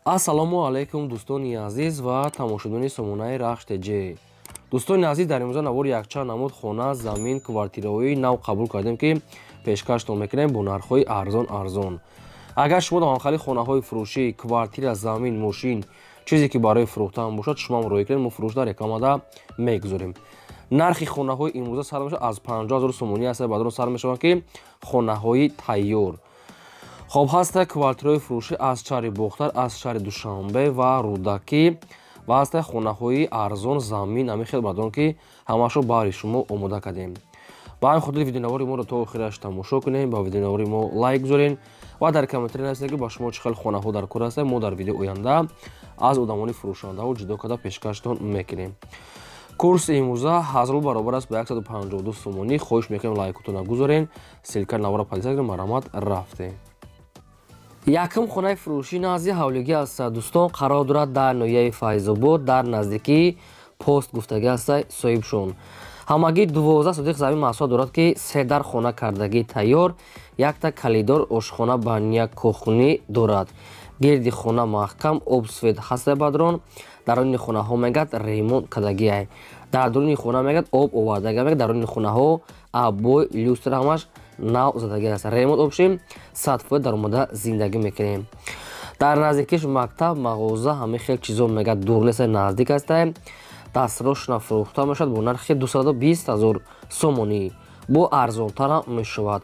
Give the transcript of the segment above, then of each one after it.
Ассалому алайкум, дӯстони азиз ва тамошобинони сомонаи Рахш ТЖ. Дӯстони азиз, дар имрӯза навори якчанд намуд хона, замин, квартираҳои нав қабул кардем, ки пешкаштон мекунем бо нархҳои арзон арзон. Агар шумо дар хонаҳои фурӯшӣ, квартира, замин, мошин, чизе ки барои фурӯхтан бошад, шумо ҳам рӯй кунед, мо фурӯш дар рекламада мегузорем. Нархи хонаҳои имрӯза сар мешавад аз 50 000 сомонӣ аст, баъдон сар мешаванд, ки хонаҳои тайёр. Хоб, ҳаста квартираҳои фурӯшӣ аз шаҳри Бохтар, аз шаҳри Душанбе ва Рӯдакӣ ва ҳаста хонаҳои арзон, замин, ҳамин хел баъдон, ки ҳамаашро баҳри шумо омода кардем. Ба ҳамин хотир видеонавори моро то охираш тамошо кунем, ба видеонавори мо лайк гузорем ва дар комментария нависед, ки ба шумо чӣ хел хонаҳо дар кор ҳастанд. Мо дар видеои оянда аз одамони фурӯшандаҳо ҷудо карда пешкаштон мекунем. Курси имрӯза 1000 рубл баробар аст ба 152 сомонӣ. Хоҳиш мекунем, лайкотона гузорем, ссылка навора подписать кунем. Марҳамат, рафтем. Якум хонаи фурӯшӣ назди ҳавлигӣ аст, дӯстон, қарор дорад дар ноҳияи Файзобод, дар наздикии пост гуфтагӣ аст соҳибшон. Ҳамагӣ 12 сотих замин маҳсулот дорад, ки се дар хона кардагӣ тайёр, якта калидор, ошхона, баня, кухни дорад. Гирди хона маҳкам, об, свет ҳаста. Бадрон даруни хонаҳо мегӯяд ремонт кардагиай. Дар дуруни хона мегӯяд об овардагӣ, мегӯяд даруни хонаҳо обой, люстра ҳамаш нав задагӣ аст. Ремонт обшим 100% даромада зиндагӣ мекунем. Дар наздикиш мактаб, мағоза, ҳамин хел чизо мегӯяд дур нест, наздик аст. Дастрошна фурӯхта мешавад бо нархи 220 000 сомонӣ, бо арзонтарам мешавад.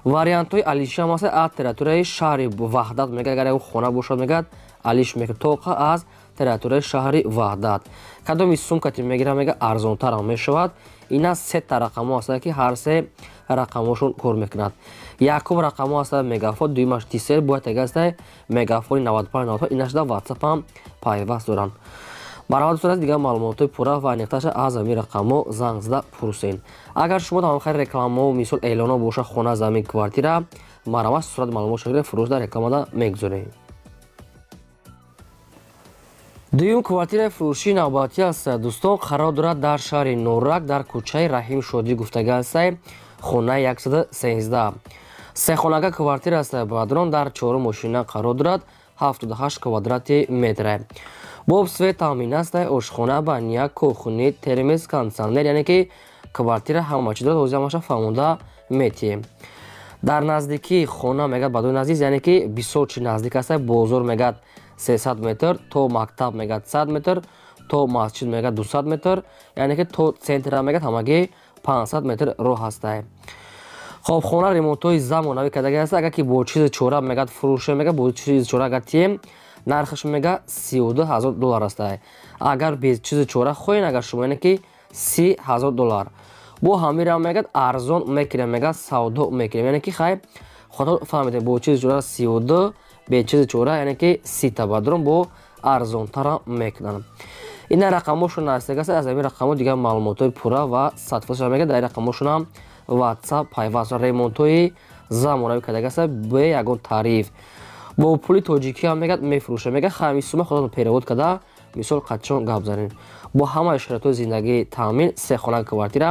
Вариантҳои алиши ҳам аст аз территорияи шаҳри Ваҳдат. Мегӯяд, агар ягон хона бошад, мегӯяд алиш мекунад тоқа аз территорияи шаҳри Ваҳдат. Кадоми сумкати мегирам, мегӯяд арзонтарам мешавад. Ина сета рақамҳо ҳастанд, ки ҳар се рақамҳошон кор мекунад. Якум рақамҳо ҳастанд Мегафон, дуюмаш Тисел, бояд тега ҳаста Мегафони 95 95. Ина шуда Ватсапам пайваст доранд. Марҳамат, дӯстон, дигар маълумотҳои пурра ва аниқтарша аз ҳамин рақамҳо занг зада пурсен. Агар шумо дар ҳамхайр рекламаҳо, мисол эълонҳо бошад, хона, замин, квартира, марҳамат, сурат маълумот шакли фурӯш дар рекламада мегузорем. Дуюм квартираи фурӯшии навбатӣ аст, дӯстон, қарор дорад дар шаҳри Норак, дар кӯчаи Раҳим Шодӣ гуфтагӣ аст, хонаи 113. Сехонага квартира аст, бадрон, дар чорум мошина қарор дорад, 78 квадрати метр. Бо свет таъмин аст, ошхона, баня, кухни, термос, кондитсионер, яъне ки квартира ҳама чи дорад. Ҳозир ҳамаша фаҳмонда метиҳем. Дар наздикии хона мегӯяд, бадони азиз, яъне ки бисёр чи наздик аст. Бозор мегӯяд 300 метр, то мактаб мегӯяд 100 метр, то масҷид мегӯяд 200 метр, яъне ки то центра мегӯяд ҳамагӣ 500 метр роҳ ҳаст. Хоб, хона ремонтҳои замонавӣ кардагӣ аст. Агар ки бо чизи чора мегӯяд фурӯше, мегӯяд бо чизи чора агар тием, нархаш мегӯяд 32 000 доллар аст. Агар без чизи чора хоҳед, агар шумо, яъне ки 30 000 доллар. Бо ҳамира мегӯяд арзон мекунем, мегӯяд савдо мекунем. Яъне ки хай худо фаҳмидем, бо чизи чора 32, бе чизи чора яъне ки 30 бадрон бо арзонтара мекунанд. Ина рақамҳошон наздик аст. Аз ҳамин рақамҳо дигар маълумотҳои пурра ва 100% мегӯяд. Дар рақамҳошонам Ватсап пайваст. Ремонтҳои замонавӣ кардагӣ аст, бе ягон тариф. Бо пули тоҷикӣ ҳам мегӯяд мефурӯшад. Мегӯяд ҳамин сума худатон перевод карда, мисол қатчон гап занед. Бо ҳамаи шароитҳои зиндагӣ таъмин, се хона квартира,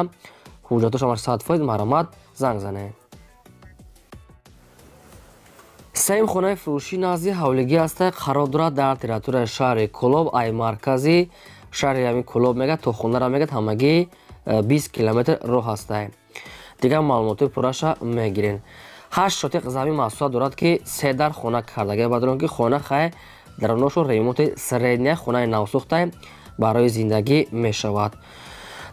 ҳуҷҷатош ҳамаш 100%. Марҳамат, занг занед. Сеюм хонаи фурӯшӣ назди ҳавлигӣ аст, қарор дорад дар территорияи шаҳри Кӯлоб. Ай маркази шаҳри ҳамин Кӯлоб мегӯяд то хонара мегӯяд ҳамагӣ 20 километр роҳ ҳаст. Дигар маълумотҳои пурраша мегирем. Ҳашт сотиқ замин маҳсулот дорад, ки се дар хона кардагӣ. Бадрон ки хона хай дароношу ремонти средняя, хонаи навсӯхта барои зиндагӣ мешавад.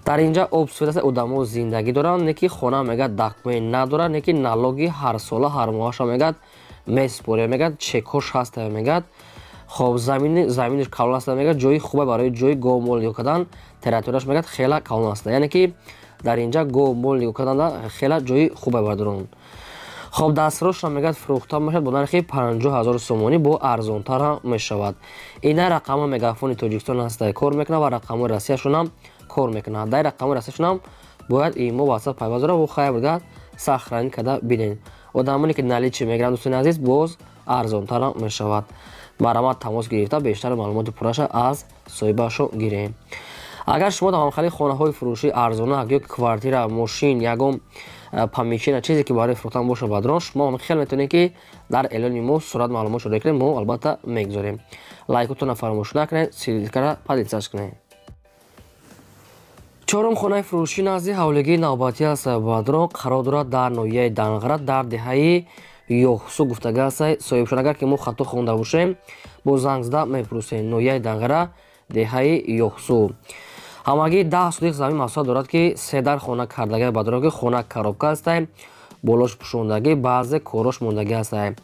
Дар инҷа об, свет аст, одамо зиндагӣ доранд, не ки хона мегӯяд документ надорад, не ки налоги ҳарсола, ҳар моҳаша мегӯяд месупорем, мегӯяд чекош ҳаста мегӯяд. Хоб, заминиш калон аст, мегӯяд ҷои хуба барои ҷои гов, мол нигоҳ кардан. Территорияш мегӯяд хела калон аст, яъне ки дар инҷа гов, мол нигоҳ кардан хела ҷои хуба бардорон. Хоб, дастрошна мегӯяд фурӯхта мешавад бо нархи 50 000 сомонӣ, бо арзонтарам мешавад. Ина рақамҳо Мегафони Тоҷикистон ҳаста, кор мекунад ва рақамҳои Россияшонам кор мекунад. Дар рақамҳои Россияшонам бояд имо, Ватсап пайваст дорад. Хайр, бигӯяд сохранить карда бинед. Одамоне ки наличный мегиранд, дӯстони азиз, боз арзонтарам мешавад. Марҳамат, тамос гирифта бештар маълумоти пурраша аз соҳибашон гирем. Агар шумо дар ҳамхели хонаҳои фурӯшӣ арзонак ё квартира, мошин, ягон помещение, чизе ки барои фурӯхтан боша, бадрон, шумо хел метавонед, ки дар эълони мо сурат маълумот шуда кунед, мо албатта мегузорем. Лайкотонро фаромӯш накунед, ссылка ра поделиться кунед. Чорум хонаи фурӯшӣ назди ҳавлигии навбатӣ аст, бадрон, қарор дорад дар ноҳияи Данғара, дар деҳаи Ёҳсу гуфтага аст соҳибшон. Агар ки мо хато хонда бошем, бо занг зада мепурсем. Ноҳияи Данғара, деҳаи Ёҳсу. Ҳамагӣ 10 сотих замин масоҳат дорад, ки се дар хона кардага, бадрон, ки хона коробка ҳастай, болош пӯшондагӣ, баъзе корош мондагӣ ҳастай.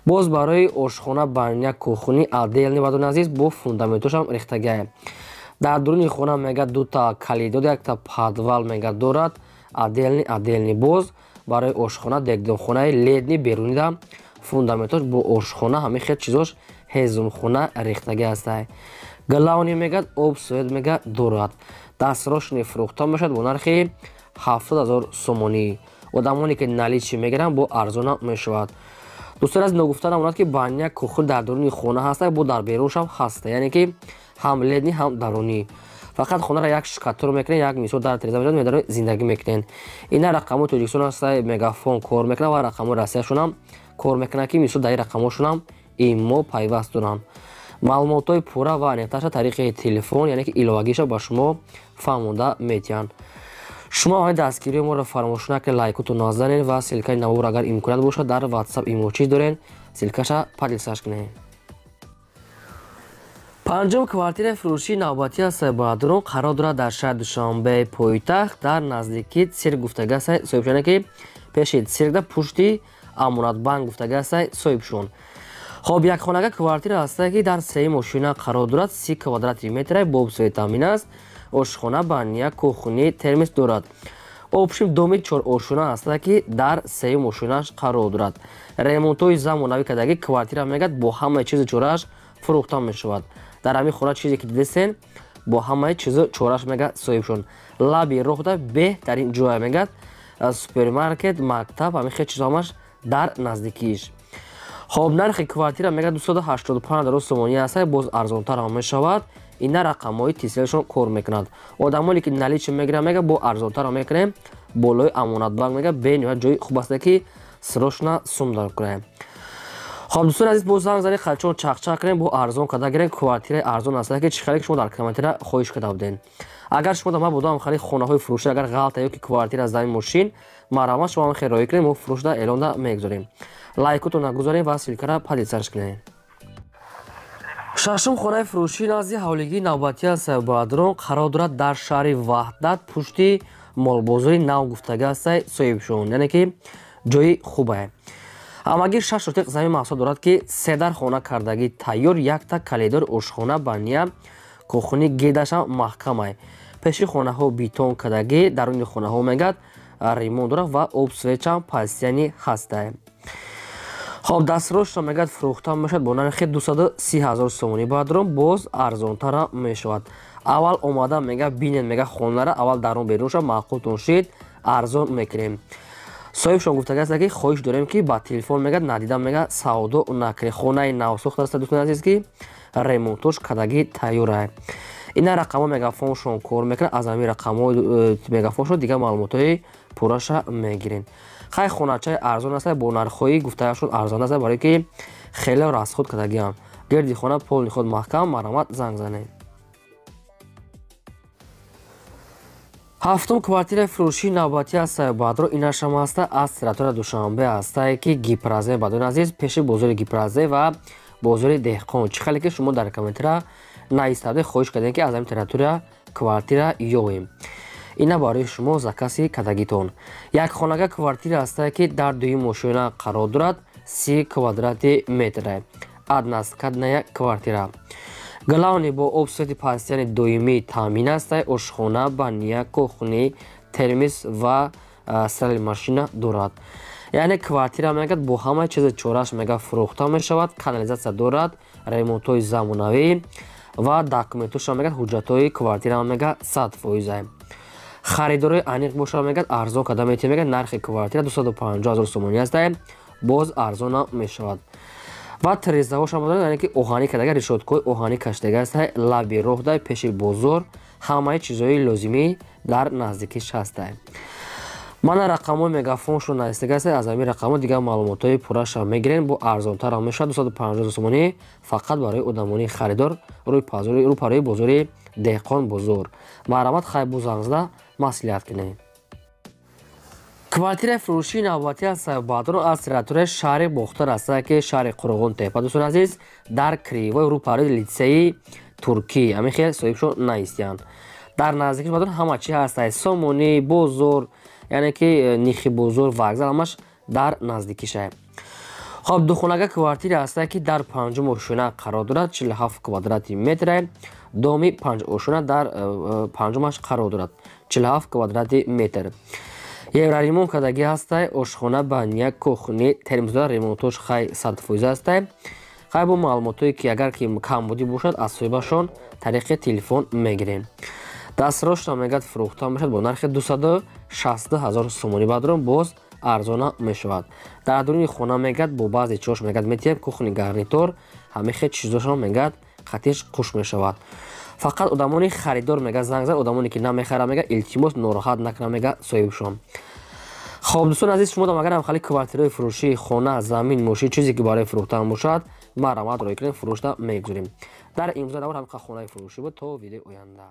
Боз барои ошхона, баня, кухни отдельный, бадони азиз, бо фундаментошам рехтагиа. Дар дуруни хона мега дута коридор, якта подвал мега дорад отдельный отдельный. Боз барои ошхона дегдонхонаи ледни берунида фундаментош бо ошхона, ҳамин хел чизош, ҳезумхона рехтагӣ ҳастай. Главный мегад об, свет мега дорад. Дастрошни фурӯхта мешавад бо нархи 70 000 сомонӣ. Одамоне ки наличный мегиранд, бо арзона мешавад. Дӯстон аз ногуфта намонад, ки баня, кухня дар дуруни хона ҳаста, бо дар беруншам ҳаста, яъне ки ҳам ледни, ҳам дарунӣ. Фақат хонаро як штукатур мекунед, як мисол дар тереза мешавад, медарои зиндагӣ мекунед. Ина рақамҳои Тоҷикистон ҳаста, Мегафон кор мекунад ва рақамҳои Россияшонам кор мекунад, ки мисол дар ин рақамҳошонам имо пайваст доранд. Маълумотҳои пурра ва аниқтарша тариқи телефон, яъне ки иловагиша, ба шумо фаҳмонда метиҳанд. Шумо ҳамаи дастгирии моро фаромӯш накунед, лайкотон назанед ва ссылка и навор, агар имконият бошад, дар Ватсап, имо чиз дорен, ссылка ша поделиться кунед. Панҷум квартираи фурӯшии навбатӣ аст, бародарон, қарор дорад дар шаҳри Душанбе, пойтахт, дар наздикии цирк гуфтага аст соҳибшоне, ки пеши циркда, пушти Амонатбанк гуфтага аст соҳибшон. Хоб, якхонага квартира ҳаста, ки дар сеи мошина қарор дорад, 30 квадрати метра, бо об, свет таъмин аст, ошхона, баня, кухни, термис дорад. Общем, доми чорошона ҳаста, ки дар сеи мошинаш қарор дорад. Ремонтҳои замонавӣ кардагӣ квартира мегад бо ҳамаи чизу чорааш фурӯхта мешавад. Дар ҳамин хона чизе ки дидесен, бо ҳамаи чизу чорааш мегад соҳибшон. Лаби роҳда беҳтарин ҷоя мегад, супермаркет, мактаб, ҳамин хел чизо ҳамаш дар наздикииш. Хоб, нархи квартира мегад 285 000 сомонӣ аст, боз арзонтар ҳам мешавад. Ина рақамҳои Тиселшон кор мекунад. Одамоне ки наличный мегиранд, мега бо арзонтар ҳам мекунем. Болои Амонатбанк мега бениҳоят ҷои хуб аст, ки срочно сум дар кунем. Хоб, дӯстони азиз, боз занг занед, халчон чақчақ кунем, бо арзон карда гирем. Квартираи арзон аст, ки чӣ хеле ки шумо дар комментария хоҳиш карда будем. Агар шумо дар мабодо хари хонаҳои фурӯшӣ, агар ғалта ё ки квартира, замин, мошин, марҳамат, шумо хел роҳӣ кунем, мо фурӯшда эълонда мегузорем. Лайкотон нагузорем ва ссылка ра поделиться кунем. Шашум хонаи фурӯшӣ назди ҳавлигии навбатӣ аст, бародарон, қарор дорад дар шаҳри Ваҳдат, пушти молбозори нав гуфтага аст соҳибшон, яъне ки ҷои хубае. Ҳамагӣ 6 сотиқ замин масоҳат дорад, ки се дар хона кардагӣ тайёр, якта коридор, ошхона, баня, кухни, гедашам маҳкамай. Пеши хонаҳо бетон кардагӣ, даруни хонаҳо мегад ремонт дорад ва об, свет чам постоянный ҳастай. Хоб, дастрошро мегад фурӯхта мешавад бо нархи 230 000 сомонӣ, бародарон, боз арзонтара мешавад. Аввал омада мега бинед, мега хонара аввал дарун берун ша, маъқултон шид, арзон мекунем. Соҳибшон гуфтагааст, ки хоҳиш дорем, ки ба телефон мега надида мега савдо накунед. Хонаи навсохта аст, дӯстони азиз, ки ремонтош кардагӣ тайёра. Ина рақамҳо Мегафоншон кор мекунад. Аз ҳамин рақамҳои Мегафоншон дигар маълумотҳои пурраша мегирем. Хай, хоначаи арзон аст, бо нархҳои гуфтаашон арзон аст, барое ки хеле расход кардагиам. Гирди хона полный худ маҳкам. Марҳамат, занг занед. Ҳафтум квартираи фурӯшии навбатӣ аст, баъдро, инашам ҳаста аз территория Душанбе ҳастае, ки Гипрозе, бадони азиз, пеши бозори Гипрозе ва бозори Деҳқон. Чӣ хеле ки шумо дар комментария наистаде, хоҳиш кардем, ки аз ҳамин территория квартира ёбем, ина барои шумо заказ и кардагитон. Як хонага квартира ҳастае, ки дар дуюм мошина қарор дорад, 30 квадрати метра, односкатная квартира. Главный бо об, свет и постоянный доимӣ таъмин аст, ошхона, баня, кухни, термис ва стиральный машина дорад. Яъне квартира мегад бо ҳамаи чизи чораш мега фурӯхта мешавад. Канализатсия дорад, ремонтҳои замонавӣ ва документоша мегад, ҳуҷҷатҳои квартира мега 100%. Харидорои аниқ бошад, мегад арзон карда метавонем. Мегад нархи квартира 250 000 сомонӣ аст, боз арзона мешавад. Ва тирезаҳошам, яъне ки оҳанӣ кардага, решёткаҳои оҳанӣ кашидага аст. Лаби роҳ, пеши бозор, ҳамаи чизҳои лозимӣ дар наздикиш ҳаста. Мана рақамҳои мегафоншон наистагаст, аз ҳамин рақамҳо дигар маълумотҳои пурраша мегирем, бо арзонтарам мешавад. 250 сомонӣ фақат барои одамони харидор рӯпарои бозори Деҳқон бозор. Марҳамат, хай бо занг зада маслиҳат кунед. Квартираи фурӯшии навбатӣ аз Сайбадрон аз территорияи шаҳри Бохтар аст, ки шаҳри Қурғон тепа, дӯстони азиз, дар Кривой рӯпарои литсеи туркӣ ҳамин хел соҳибшон наистиянд. Дар наздикиш бадрон ҳама чи ҳаст: сомонӣ, бозор, яъне ки нихи бозор, вокзал, ҳамаш дар наздикиша. Хоб, духонага квартира ҳаста, ки дар панҷум ошёна қарор дорад, 47 квадрати метре. Доми панҷ ошёна, дар панҷумаш қарор дорад, 47 квадрати метр. Евроремонт кардагӣ ҳастай: ошхона, баня, кухни, термизода. Ремонтош хай 100% ҳастай. Хай, бо маълумотҳое ки агар ки камбудӣ бошад, аз соҳибашон тариқи телефон мегирем. Дастрочно мегӯяд, фурӯхта мешавад бо нархи 260 ҳазор сомонӣ. Бадрон, боз арзона мешавад. Дар дуруни хона мегӯяд, бо баъзе чиҳош мегӯяд, метиҳем: кухни гарнитур, ҳамин хел чизошон мегӯяд, қатиш қуш мешавад. Фақат одамони харидор мега занг зад, одамоне ки намехарад, мега, илтимос, нороҳат накунад, мега соҳибшон. Хоб, дӯстони азиз, шумо дам агарам хали квартираи фурӯшии хона, замин, мошин, чизе ки барои фурӯхтан бошад, марҳамат, рой кунем, фурӯшта мегузорем. Дар имрӯза навор ҳамин хонаи фурӯшӣ буд. То видеои оянда.